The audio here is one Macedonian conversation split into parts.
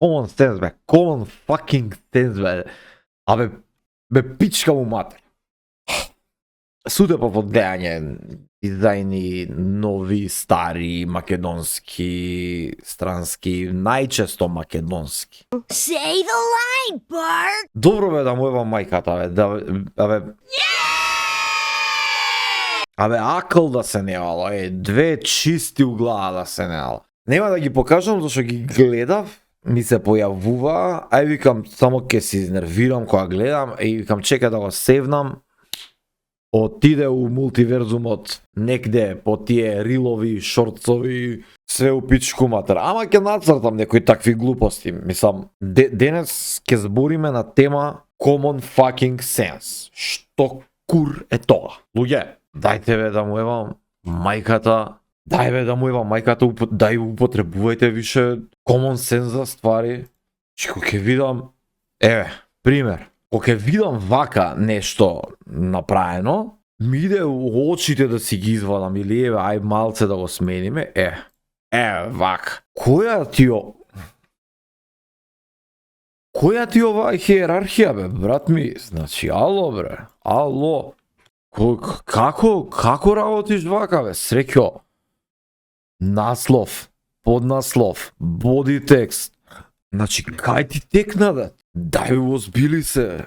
Common sense, бе. Common fucking sense, бе. Абе, пичка му матер. Суде по подгледање дизајни нови, стари, македонски, странски, најчесто македонски. Say the line, Bart! Добро бе да му ева мајката, бе. Абе, акл да се неала, две чисти углава да се неала. Нема да ги покажам, зашто ги гледав, ми се појавува, ај викам, само ке се изнервирам кога гледам, и викам, чека да го севнам, отиде у мултиверзумот, некде по тие рилови, шорцови, све у пичку матер. Ама ќе нацртам некои такви глупости. Мислам, денес ќе збориме на тема Common fucking sense. Што кур е тоа? Луѓе, дајте бе да му евам мајката, дај бе да му евам мајката, дај употребувајте више common sense за ствари. Кога ќе видам, пример, кога ќе видам вака нешто направено, ми иде у очите да си ги извадам или ај малце да го смениме, вака. Која ти ова хиерархија, бе, брат ми? Значи, ало, бре, ало. Како работиш вака, бе, среќо? Наслов, поднаслов, боди текст. Значи, кај ти текна, бе? Дај озбили се.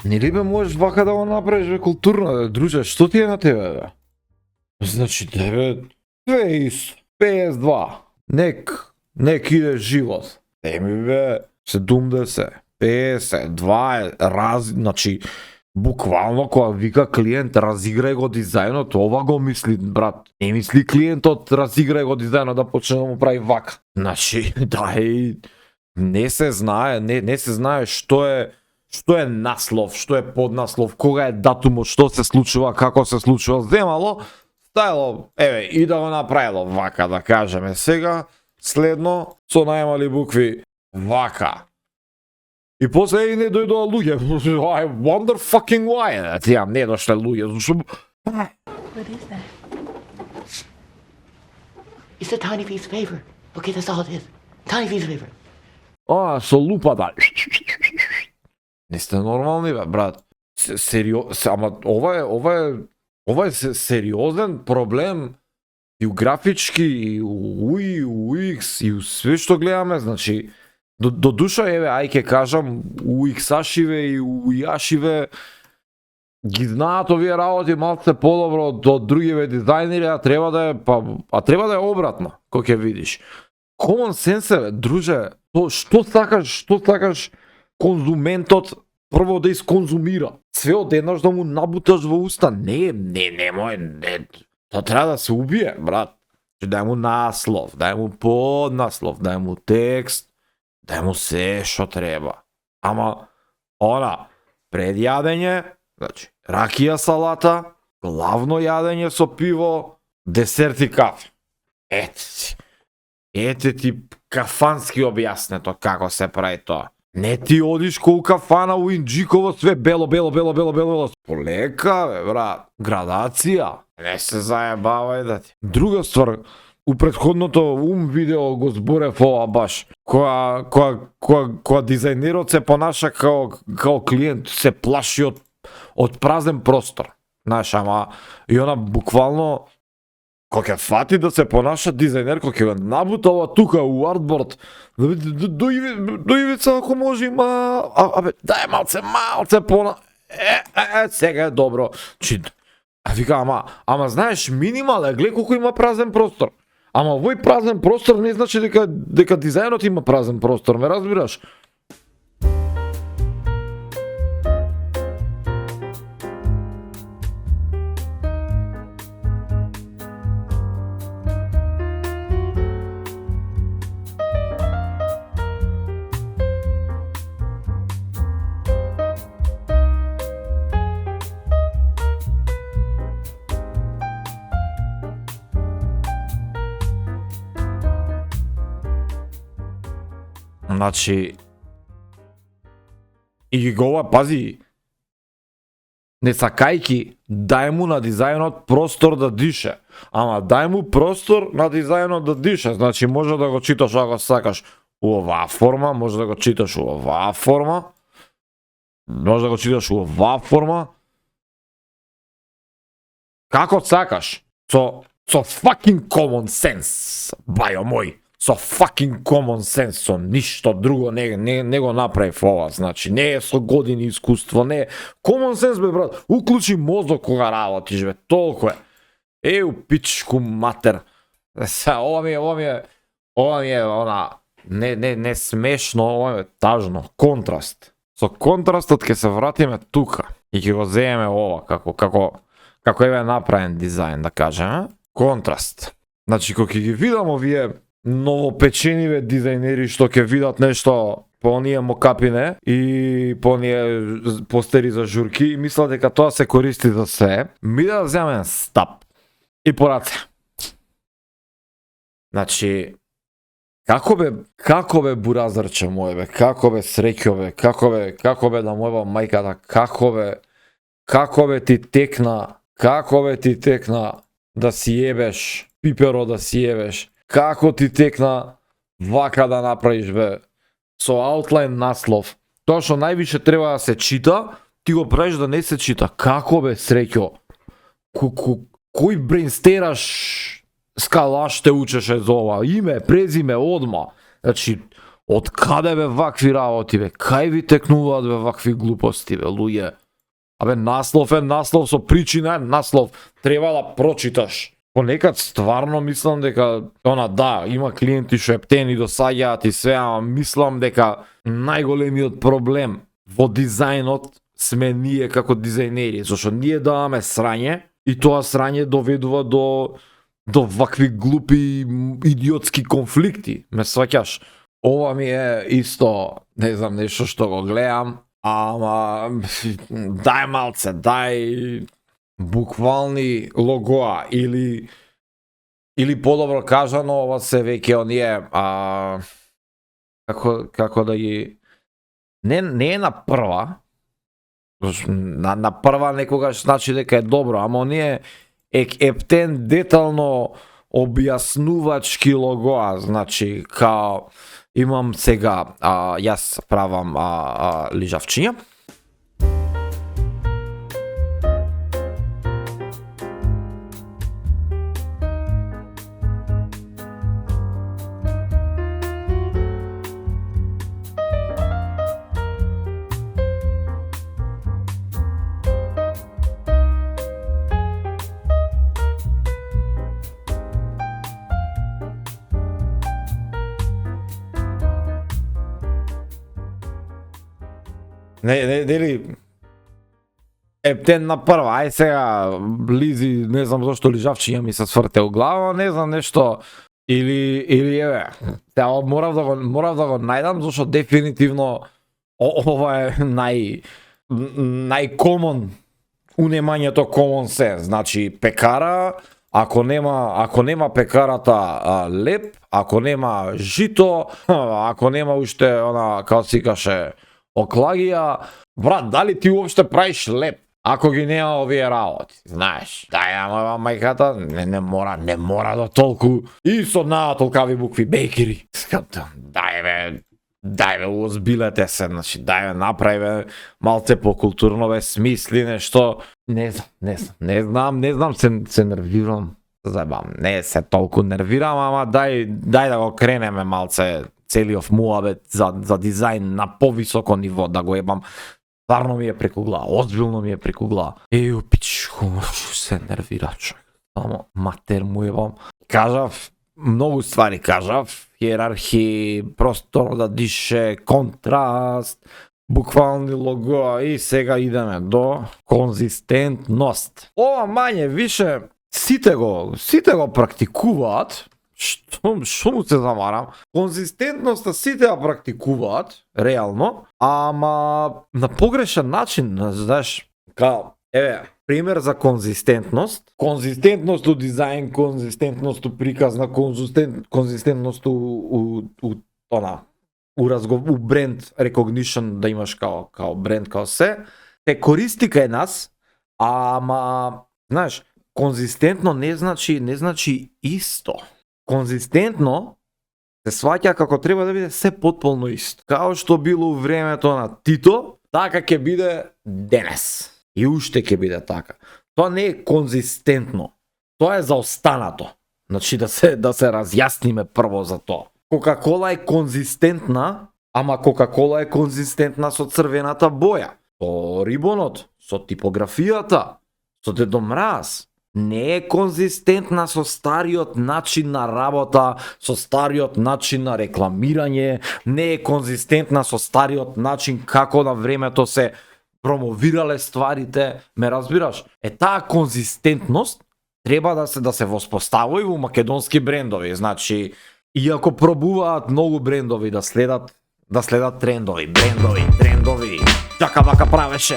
Нели бе можеш вака да го направиш, бе, културно, друже, што ти е на тебе, бе? Значи, тебе, две исто, 52, нек иде живот. Еми бе, 70, 50, 20, значи, буквално кога вика клиент, разиграј го дизајнот, ова го мисли, брат. Не мисли клиентот, разиграј го дизајнот да почне да му прави вака. Значи, дај, не се знае што е наслов, што е поднаслов, кога е датумот, што се случува, како се случува, земало, стајло, и да го направило вака, да кажеме сега, следно, со најмали букви, вака. И после не дојдоа луѓе, I wonder fucking why, тие не дошле луѓе, зашто... What is that? It's a tiny piece of paper. Okay, that's all it is. Tiny piece of paper. Со лупата. Не сте нормални, бе, брат. Ама ова е сериозен проблем и у графички, и у UI, у UX, и у све што гледаме, значи, до душа, ај ке кажам, у UX-ашиве и у UI-ашиве ги знаат овие работи малце подобро до другиве дизајнери, а треба да е обратно, кој ќе видиш. Common sense, бе, друже, што сакаш конзументот прво да исконзумира. Све одеднаш да му набуташ во уста. Не. Тоа треба да се убие, брат. Дај му наслов, дај му поднаслов, дај му текст, дај му се што треба. Ама, пред јадење, значи, ракија салата, главно јадење со пиво, десерт и кафе. Ете ти кафански објаснето како се прави тоа. Не ти одиш ко у кафана у Инџиково, све бело. Полека, бе, брат. Градација. Не се заебавај да ти. Друга ствар, у претходното видео го зборев ова баш. Која дизајнерот се понаша као клиент, се плаши од празен простор. Знаеш, ама, и она буквално, кога ќе фати да се понаша дизајнер, кога ќе го набута ова тука у артборд, до ивица ако може има, дај малце сега е добро. Вика, ама знаеш, минимал е, гледа колку има празен простор. Ама овој празен простор не значи дека дизајнот има празен простор, ме разбираш? Значи и ги го пази, не сакајки, дај му на дизајнот простор да дише. Ама дај му простор на дизајнот да дише. Значи може да го читаш ако сакаш у оваа форма, може да го читаш у оваа форма, може да го читаш у оваа форма. Како сакаш. Со fucking common sense, бајо мој. Со fucking common sense, со ништо друго не го направив ова, значи не е со години искуство, не е common sense бе брат, уклучи мозок кога работиш бе, толку е. У пичку матер. Ова ми е она не смешно, ова ми е тажно, контраст. Со контрастот ќе се вратиме тука и ќе го земеме ова како еве направен дизајн, да кажеме. Контраст. Значи кога ќе ги видам овие новопечениве дизајнери што ќе видат нешто по оние мокапине и по оние постери за журки и мислат дека тоа се користи за се, ми да земем стап и пораце. Значи како бе буразарче мој бе, како бе среќо бе, како бе да мојва мајката, како бе ти текна да си ебеш, пиперо да си ебеш. Како ти текна вака да направиш бе, со аутлайн наслов. Тоа што највише треба да се чита, ти го правиш да не се чита. Како бе среќо? Кој брейнстераш скалаш те учеше за ова? Име, презиме, одма. Значи, од каде бе вакви работи бе? Кај ви текнуваат бе вакви глупости бе, луѓе? Абе, наслов е наслов, со причина е наслов. Треба да прочиташ. Понекад стварно мислам дека има клиенти што ептени досаѓаат и све, ама мислам дека најголемиот проблем во дизајнот сме ние како дизајнери, зашто ние даваме срање и тоа срање доведува до вакви глупи идиотски конфликти. Ме сваќаш? Ова ми е исто, не знам, нешто што го гледам, ама дај малце, дај буквални логоа или подобро кажано, ова се веќе оние како да ги не е на прва, на прва некогаш значи дека е добро, ама оние ептен детално објаснувачки логоа, значи као имам сега јас правам лижавчиња. Нели ептен на прва, ај сега Лизи, не знам зашто лижавчиња ми се сврте у глава, не знам нешто или еве. Сега морав да го најдам зашто дефинитивно ова е најкомон унемањето common sense. Значи пекара, ако нема пекарата леп, ако нема жито, ако нема уште она како си каже оклагија, брат, дали ти уопште правиш леп ако ги нема овие работи? Знаеш, ама мајката не мора да толку и со толкави букви бейкери. Дај бе, озбилете се, значи дај бе, направи малце по културно бе, смисли нешто. Не знам, се нервирам. Заебам, не се толку нервирам, ама дај да го кренеме малце целиот муабет за дизајн на повисоко ниво, да го ебам. Стварно ми е преку глава, озбилно ми е преку глава. Еју, пичку, се нервира човек. Само матер му ебам. Кажав, многу ствари кажав, иерархи, простор да дише, контраст, буквални логоа и сега идеме до конзистентност. Ова мање више сите го практикуваат. Што му се замарам? Конзистентноста сите ја практикуваат, реално, ама на погрешен начин, знаеш, као, еве, пример за конзистентност. Конзистентност у дизајн, конзистентност у приказна, конзистентност у у бренд recognition да имаш као бренд, као се користи кај нас, ама знаеш, конзистентно не значи исто. Конзистентно се сваќа како треба да биде се потполно исто. Као што било у времето на Тито, така ќе биде денес. И уште ќе биде така. Тоа не е конзистентно. Тоа е заостанато. Значи да се разјасниме прво за тоа. Кока-кола е конзистентна, ама Кока-кола е конзистентна со црвената боја, со рибонот, со типографијата, со Дедо Мраз. Не е конзистентна со стариот начин на работа, со стариот начин на рекламирање, не е конзистентна со стариот начин како на времето се промовирале стварите, ме разбираш? Таа конзистентност треба да се воспостави во македонски брендови, значи иако пробуваат многу брендови да следат трендови, брендови. Чака вака правеше.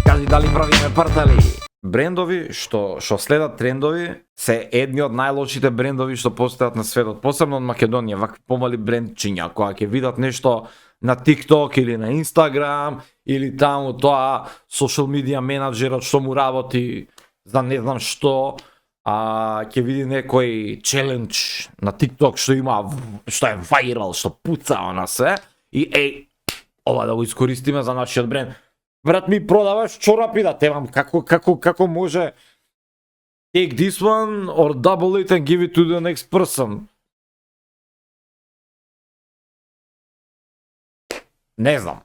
Кажи дали правиме партали. Брендови што следат трендови се едни од најлошите брендови што постојат на светот, посебно од Македонија, вакви помали брендчиња кои ќе видат нешто на TikTok или на Instagram или таму тоа social media менаџерот што му работи за не знам што, ќе види некој челендж на TikTok што е вајрал, што пуца на се и ова да го искористиме за нашиот бренд. Брат, ми продаваш чорапи да темам како може take this one or double it and give it to the next person. Не знам.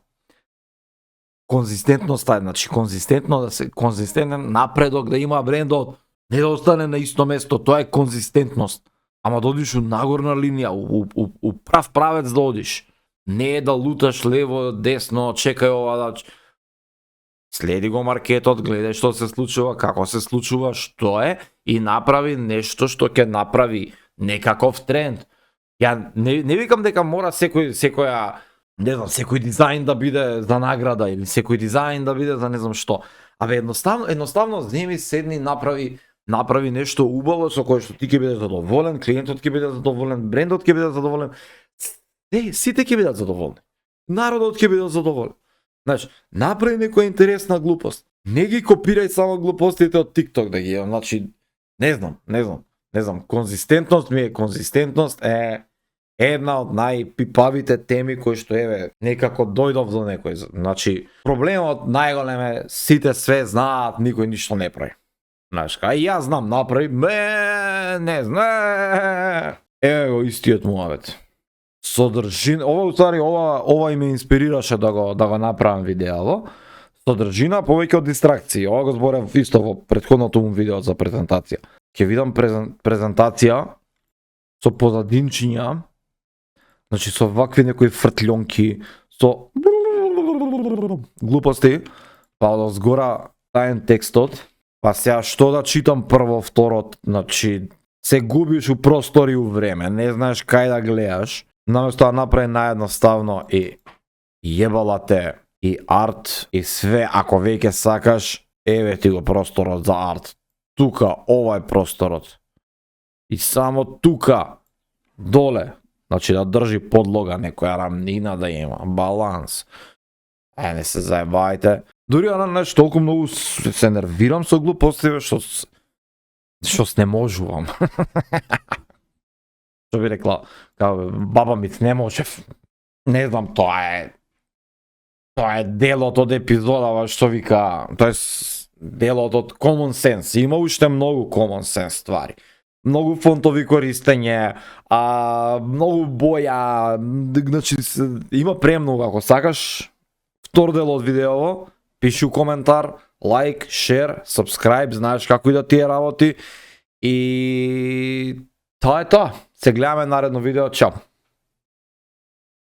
Конзистентноста, значи конзистентен напредок да има брендот, не да остане на исто место, тоа е конзистентност. Ама да одиш у нагорна линија, у прав правец да одиш. Не е да луташ лево, десно, чекај ова да... Следи го маркетот, гледај што се случува, како се случува, што е и направи нешто што ќе направи некаков тренд. Ја не викам дека мора секоја не знам, секој дизајн да биде за награда или секој дизајн да биде за не знам што. Абе едноставно земи, седни, направи нешто убаво со кое што ти ќе бидеш задоволен, клиентот ќе биде задоволен, брендот ќе биде задоволен. Сите ќе бидат задоволни. Народот ќе биде задоволен. Знаеш, направи некоја интересна глупост. Не ги копирај само глупостите од TikTok да ги, значи, не знам, конзистентност е една од најпипавите теми кои што некако дојдов до некој. Значи, проблемот најголем е сите све знаат, никој ништо не прави. Знаеш, и јас знам направи, не знам. Го истиот муавет. Содржина, ова и ме инспирираше да го направам видео. Содржина повеќе од дистракции. Ова го зборев исто во претходното му видео за презентација. Ќе видам презентација со позадинчиња, значи со вакви некои фртлjonки, со глупости, па од згора таен текстот, па сега што да читам прво, второ, значи се губиш у простор и у време, не знаеш кај да гледаш. Наместо да направи наједноставно и јебала те и арт и све, ако веќе сакаш, еве ти го просторот за арт. Тука, ова е просторот. И само тука, доле, значи да држи подлога, некоја рамнина да има, баланс. Не се заебајте. Дури нешто толку многу се нервирам со глупостиве, што не можувам. Што би рекла, баба ми не можев. Не знам, тоа е делот од епизодава што вика, тоа е делот од common sense. Има уште многу common sense ствари. Многу фонтови користење, многу боја, значи има премногу. Ако сакаш втор дел од видеово, пиши у коментар, лайк, шер, subscribe, знаеш како и да тие работи. И тоа е тоа. Се гледаме наредно видео, чао!